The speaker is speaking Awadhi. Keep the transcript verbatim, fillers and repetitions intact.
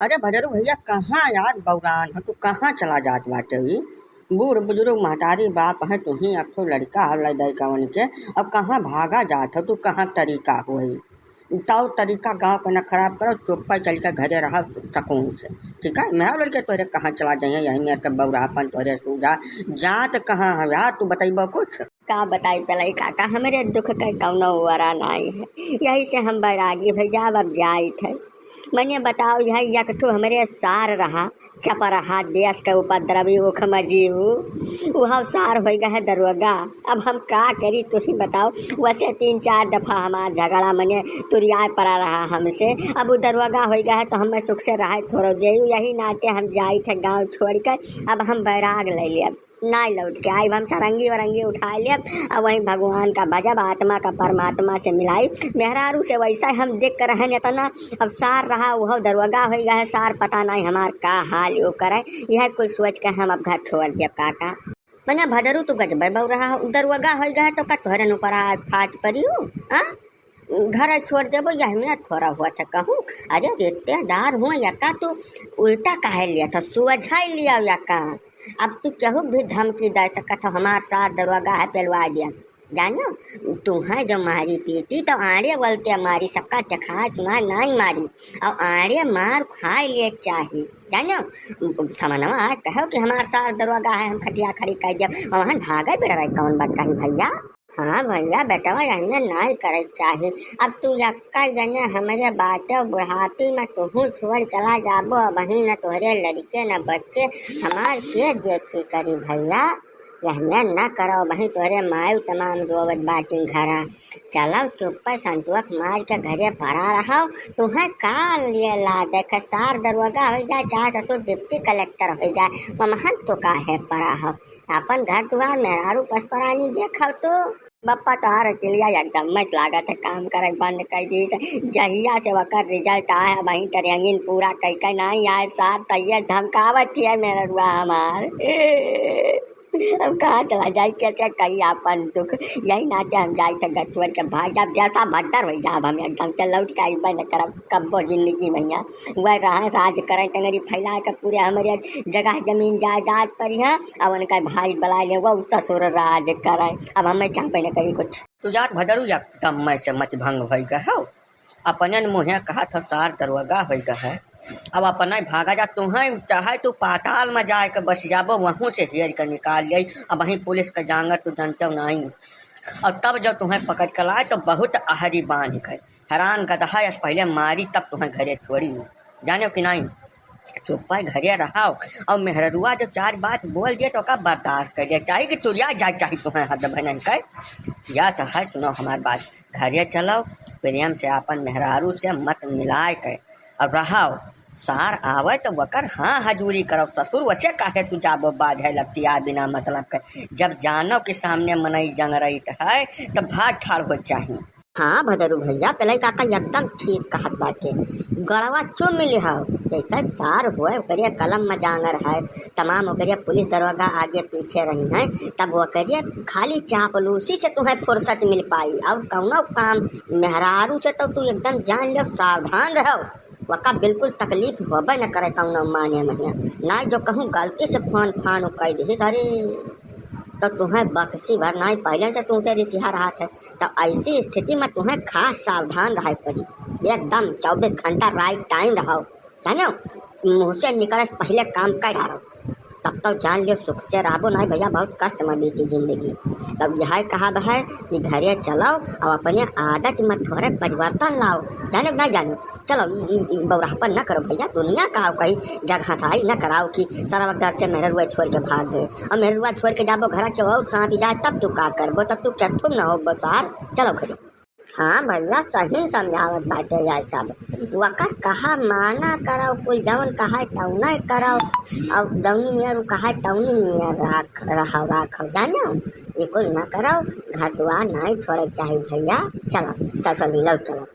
अरे भदरू भइया, कहाँ यार बौरान हो तू, कहाँ चला जात बाटे? ई बूढ़ बुजुर्ग महतारी बाप हैं, तू ही एक ठो लड़िका हो लइ दइ कवन के, अब कहाँ भागा जात हो तू, कहाँ तरीका होई? तौ तरीका गाँव के न खराब करो, चुप्पे चल के घरे रहा सुकून से, ठीक है? मैं लड़के तोहरे कहाँ चला जाइए, यही मेर के बौरापन तोहरे सूझा, जात कहाँ है यार, तू बतइबो कुछ? का बताई पलई काका, हमरे दुख के कौनो वरा नाई है, यही से हम बैरागी भइ जाब, अब जाइत है। मने बताओ, यह एक ठो हमरे सार रहा, चपरहा, देश के उपद्रवी, उखमजीऊ, उहौ सार होइ गए है दरोगा। अब हम का करी, तू ही बताओ। वैसे तीन चार दफा हमार झगड़ा मने तुरियाए पड़ा रहा हमसे, अब उ दरोगा होइ गए है तो हमें सुख से रहे थोड़ो दे, यही नाते हम जाइत है गाँव छोड़ के। अब हम बैराग ले लेब। नाई लौट के आइब, हम सरंगी वरंगी उठाइ लेब, अब वहीं भगवान का भजब, आत्मा का परमात्मा से मिलाइब। मेहरारू से वैसा हम देख के रहन इतना, अब सार रहा, उहौ दरोगा होइ गए है, सार पता नाई हमार का हाल यो करे। यह कुल सोच के हम अब घर छोड़ देब काका। मने भदरू तू गजबे बौराहा हो, दरोगा होइ गए है तो का तोहरे न ऊपर आज फाट पड़ी हो, हाँ? घर छोड़ देबो, यह में थोड़ा हुआ था कहूँ। अरे रिश्तेदार हुआ, यका तू उल्टा काहे लिया था, सुझाई लिया यका। अब तू केहू भी धमकी दे सकत हो, हमार सार दरोगा है, पेलवा दिया। जानो, तू है जो मारी पीटी तो आड़े बोलते मारी, सबका देखा सुना नाई मारी, और आड़े मार खाए ले चाही। जानो, समनवा आज कहो कि हमार सार दरोगा है, हम खटिया खड़ी कर दिया, और वहाँ भागे बिड़ रहे, कौन बात कही भइया? हाँ भइया, बेटवा एहने नाई करे के चाही। अब तू यक्का जने हमरे बाटे, बुढ़ापी में तुहू छोड़ चला जाबो, अबही न तोहरे लड़के न बच्चे, हमार के देखी करी भइया। एहने न करो, अबही तोहरे माई तमाम रोवत बाटी घरा। चलो चुप्पे संतोख मार के घरे पड़ा रहो, तुहें का लिए ला देखे, सार दरोगा होइ जाए, चाहे ससुर डिप्टी कलेक्टर होइ जाए, वमहन तो काहे पड़ा हो? आपन घर दुआर मेहरारू पसपरानी देखव तो। बप्पा तोहार अकेलिया एकदम मच लागत है, काम करे बंद कर दी से। जहिया से वकर रिजल्ट आए है, वहीं ट्रेनिंग पूरा कई के नाई आए, सार तैये धमकावत है मेहरुआ हमार। अब कहाँ चला जाई, कैसे कही आपन दुख? यही नाते हम जाई थे घर छोड़ के भाग जाब, जैसा भद्दर हो जाब, हम एकदम से लौट के अइबे न करब कब्बो जिंदगी में। यहाँ वह रहा राज करें, टंगरी फैला के पूरे हमरे जगह जमीन जायदाद पर यहाँ, अब उनका भाई बुला ले, वो ससुर राज करें, अब हमें चाहबे न करी कुछ। तू जात भदरू एकदम मैं से मत भंग भई गए हो। अपने न मुँहे कहा था सार दरोगा होइ गए है, अब अपने भागा जा, तुहें चाहे तू पाताल में जाए के बस जाबो, वहूँ से हेर के निकाल ले। अब वहीं पुलिस के जांगर तू जानते हो नाई, और तब जब तुहें पकड़ के लाए तो बहुत आहरी बांध के हैरान गदहा यस पहले मारी, तब तुहें घरे छोड़ी। जाने कि नाई, चुप्पे घरे रहाओ, और मेहररुआ जब चार बात बोल दिए तो ओका बर्दाश्त कर लिया, चाहे कि चुरिया जाए, चाहे तुहें हद भनन कर। या चाहे सुनो हमार बात, घरे चलो, प्रेम से आपन मेहरारू से मत मिलाए के और रहाओ। सार आवे तो वकर हाँ हजूरी करो, ससुर वसे काहे तू जाबो बाझे लपटिया बिना मतलब के। जब जानो कि सामने मनई जंगरइत है तो भाग ठाड़ हो चाही। हाँ भदरू भइया, पेलई काका एकदम ठीक कहत बाटे। गड़वा चुम मिली हो, जैसे सार होए ओकरे कलम में जांगर है, तमाम ओकरे पुलिस दरोगा आगे पीछे रही हैं, तब ओकरे खाली चापलूसी से तुहें फुर्सत मिल पाई, और कौनो काम मेहरारू से तो तू एकदम जान लो, सावधान रहो। वका बिल्कुल तकलीफ होबे न करे कौनो माने महिया। ना जो कहूँ गलती से फोन फान उ कह दिहिस, अरे, तो तुहें बक्सी भर नाई पहले से तुमसे रिसिहा रहत है। तो ऐसी स्थिति में तुहें खास सावधान रहे पड़ी, एकदम चउबीस घंटा राइट टाइम रहो, जानो, मुँह से निकले से पहले काम कर डारो। तब तो जान लियो सुख से रहबो, नहीं भइया बहुत कष्ट में बीती जिंदगी। तब यह कहब है कि घरे चलो और अपने आदत में थोड़े परिवर्तन लाओ, जाने कि नहीं जाने। चलो, ई, ई, ई बौराहपन न करो भइया, दुनिया का कहीं जगहंसाई न कराओ कि सरवा घर से मेहररुआ छोड़ के भाग गए। और मेहररुआ छोड़ के जाबो घर के और सांप जाए, तब तू का करबो, तब तू क्या थुम न हो बसार। चलो घरे। हाँ भइया, सही समझावत बाटे यह सब। वकर कहा माना करो, कुल जौन कहे तौने करो, और जौनी नियर उ कहे तौनी नियर राख, रहो, राखो, जाने हो? ये कुल न करो, घर दुआर नहीं छोड़े के चाही भइया। चलो, चलो, चलो, चलो।